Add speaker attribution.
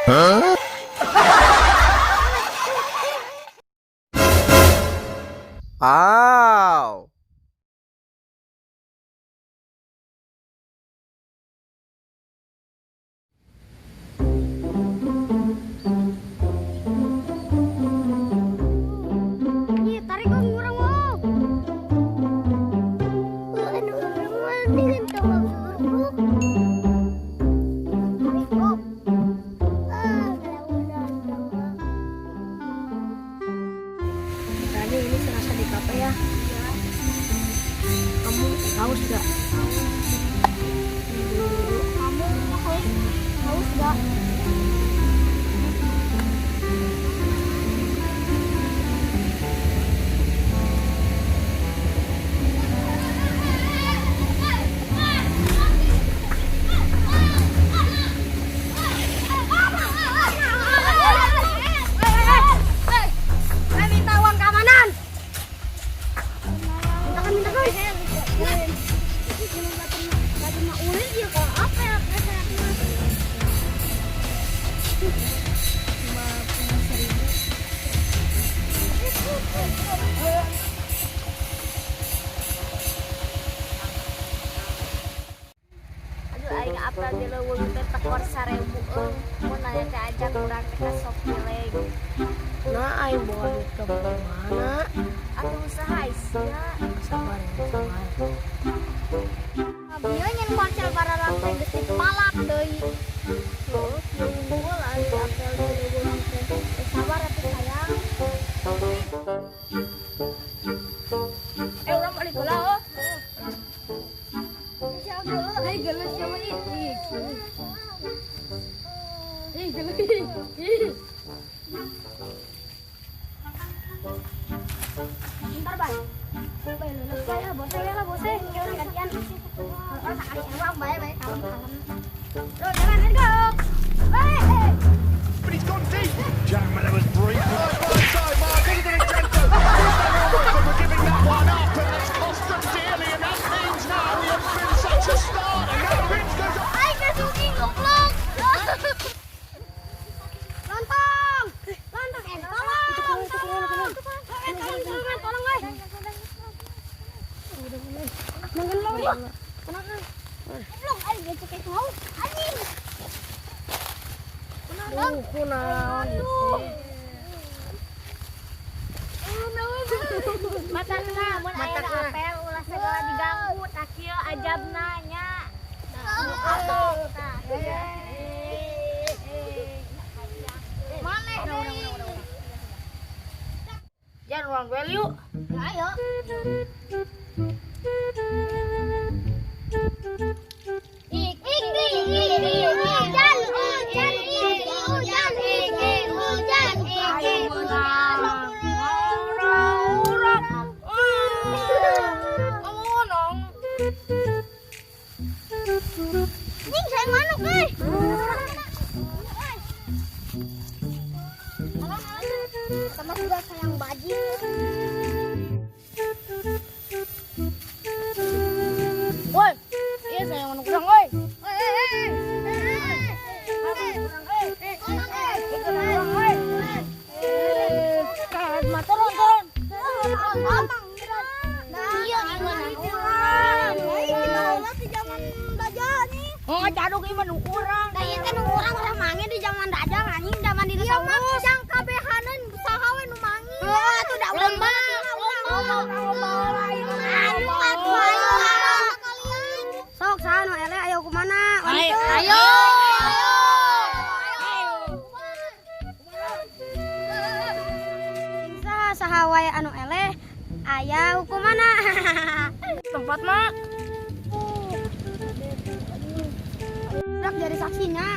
Speaker 1: Ow!
Speaker 2: Ih, tarik om urang om. Anu urang mah dengan tong suruk. Tarik om. Ah, kelaunan tong.
Speaker 3: Rani, ini serasa di kafe ya. Kamu haus gak?
Speaker 2: Kamu haus haus gak? Saya minta uang keamanan. Mintakan, mintakan. Ulin ya kalau apa ya?
Speaker 3: Cuma punya 1.000.
Speaker 4: Aduh, aing apel di leuweung teh tekor 1.000 euy. Mun aya teh ajak urang teh ka Sok Pileg.
Speaker 3: Nah, aing bawa duit ke mana?
Speaker 4: Atuh usaha sia.
Speaker 3: Sabar ya, sabar.
Speaker 2: Bieu nyen ponsel para teh geus dipalak deui.
Speaker 4: Heuh, kieu unggul ari apel di leuweung teh.
Speaker 2: Eh, sabar atuh sayang.
Speaker 3: Eh, urang balik heula oh.
Speaker 2: Siapa dulu?
Speaker 3: Ih, geus siapa ih. Ih. Ih, geus. Ih.
Speaker 2: Bentar, Bay. Bay, lulus bay, ah, bose lah, bose. Gantian. Oh, sekali uang, bay, bay, kalem, kalem. Tuh, jalan, let's go. Bay.
Speaker 5: But he's gone deep. Jack Miller was brief. Right side, Mark Divincenzo. We're giving that one up, and that's cost them dearly, and that means now we have been such a start, and now Rich goes up.
Speaker 2: Ay, kasuki goblok. Lontong. Lontong, eh, tolong. Tolong. Eh, tolong, tolong, tolong, eh.
Speaker 3: Nanggan lo.
Speaker 2: Goblok, ay, gecek kayak mau. Anjing.
Speaker 3: Duh, kunaon ieu teh.
Speaker 4: Matakna mun aya apel ulah segala diganggu tah kieu ajabna nya. Tah.
Speaker 2: Maneh deui.
Speaker 3: Jan urang duel yuk.
Speaker 2: Ayo. Ik ik ik ik hujan hujan ik hujan ik hujan ik hujan.
Speaker 3: Urang, urang. Ngomong.
Speaker 2: Ning saya manuk euy. Sama juga sayang baji.
Speaker 3: Woi, iya sayang manuk urang woi. Urang woi. Eh, mah turun turun.
Speaker 2: Iya gimana urang. Di zaman Daja nih.
Speaker 3: Oh, caduk ieu mah nu urang.
Speaker 2: Da ieu teh nu urang urang mangi di zaman Daja anjing zaman dinosaurus. Yang kabehaneun saha we nu mangi. Heeh atuh da urang banget urang. Ayo atuh ayo. Sok saha nu eleh ayo kumana?
Speaker 3: Ayo.
Speaker 2: Ayo. Saha saha wae anu eleh aya hukumana.
Speaker 3: Tempat mah.
Speaker 2: Rak jadi saksinya.